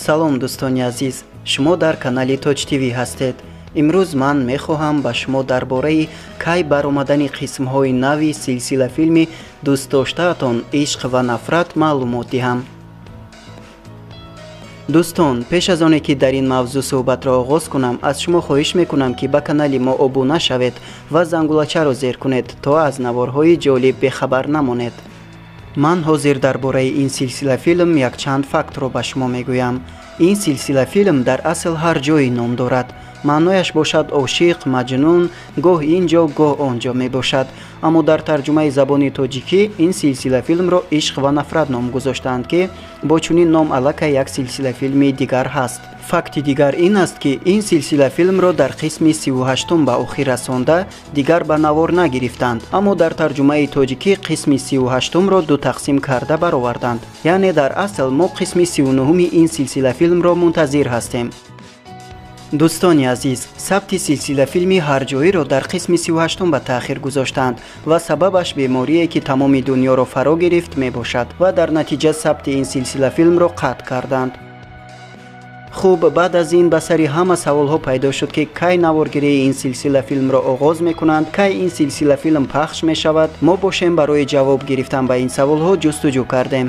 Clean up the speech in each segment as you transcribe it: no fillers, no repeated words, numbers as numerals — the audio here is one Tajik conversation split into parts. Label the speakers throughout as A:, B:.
A: Салом, дӯстони азиз, шумо дар канали Тоҷ ТВ ҳастед. Имрӯз ман мехоҳам ба шумо дар бораи кай баромадани қисмҳои нави силсилафилми дӯстдоштаатон «Ишқ ва нафрат» маълумот диҳам. Дӯстон, пеш аз оне ки дар ин мавзӯъ суҳбатро оғоз кунам, аз шумо хоҳиш мекунам, ки ба канали мо обуна шавед ва зангулачаро зер кунед, то аз наворҳои ҷолиб бехабар намонед. Ман ҳозир дар бораи ин силсилафилм якчанд фактро ба шумо мегӯям. Ин силсилафилм дар асл ҳар ҷое ном дорад. Маънояш бошад ошиқ, маҷнун, гоҳ ин ҷо, гоҳ он ҷо мебошад. Аммо дар тарҷумаи забони тоҷикӣ ин силсилафилмро «Ишқ ва нафрат» ном гузоштаанд, ки бо чунин ном аллакай як силсилафилми дигар ҳаст. Факти дигар ин аст, ки ин силсилафилмро дар қисми 38-ум ба охир расонда, дигар ба навор нагирифтанд. Аммо дар тарҷумаи тоҷикӣ қисми 38-умро ду тақсим карда бароварданд. Яъне дар асл мо қисми 39-уми ин силсилафилмро мунтазир ҳастем. Дӯстони азиз, сабти силсилафилми ҳарҷоиро дар қисми 38-ум ба таъхир гузоштанд ва сабабаш беморие, ки тамоми дунёро фаро гирифт, мебошад ва дар натиҷа сабти ин силсилафилмро қатъ карданд. Хуб, баъд аз ин ба сари ҳама саволҳо пайдо шуд, ки кай наворгирии ин силсилафилмро оғоз мекунанд, кай ин силсилафилм пахш мешавад. Мо бошем барои ҷавоб гирифтан ба ин саволҳо ҷустуҷӯ кардем.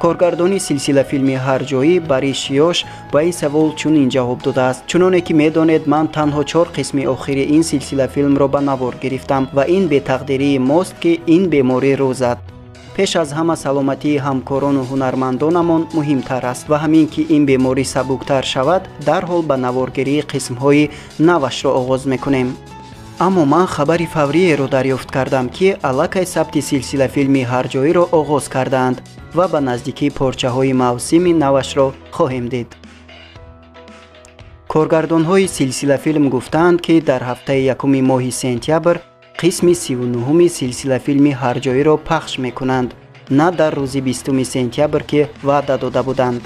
A: Коргардони силсилафилми ҳарҷоӣ Бариш Ёш ба ин савол чунин ҷавоб додааст: «Чуноне ки медонед, ман танҳо чор қисми охири ин силсилафилмро ба навор гирифтам ва ин бетақдирии мост, ки ин беморӣ рӯ зад. Пеш аз ҳама саломатии ҳамкорону ҳунармандонамон муҳимтар аст ва ҳамин ки ин беморӣ сабуктар шавад, дарҳол ба наворгирии қисмҳои навашро оғоз мекунем. Аммо ман хабари фавриеро дарёфт кардам, ки аллакай сабти силсилафилми ҳарҷоиро оғоз кардаанд ва ба наздикӣ порчаҳои мавсими навашро хоҳем дид». Коргардонҳои силсилафилм гуфтаанд, ки дар ҳафтаи якуми моҳи сентябр қисми 39-уми силсилафилми ҳарҷоиро пахш мекунанд, на дар рӯзи 20-уми сентябр, ки ваъда дода буданд.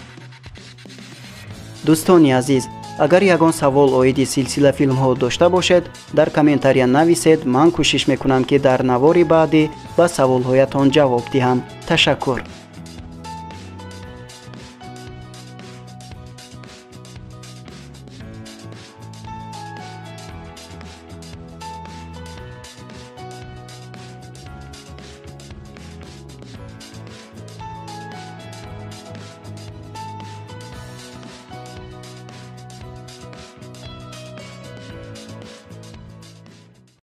A: Дӯстони азиз, агар ягон савол оиди силсилафилмҳо дошта бошед, дар комментария нависед. Ман кӯшиш мекунам, ки дар навори баъдӣ ба саволҳоятон ҷавоб диҳам. Ташаккур.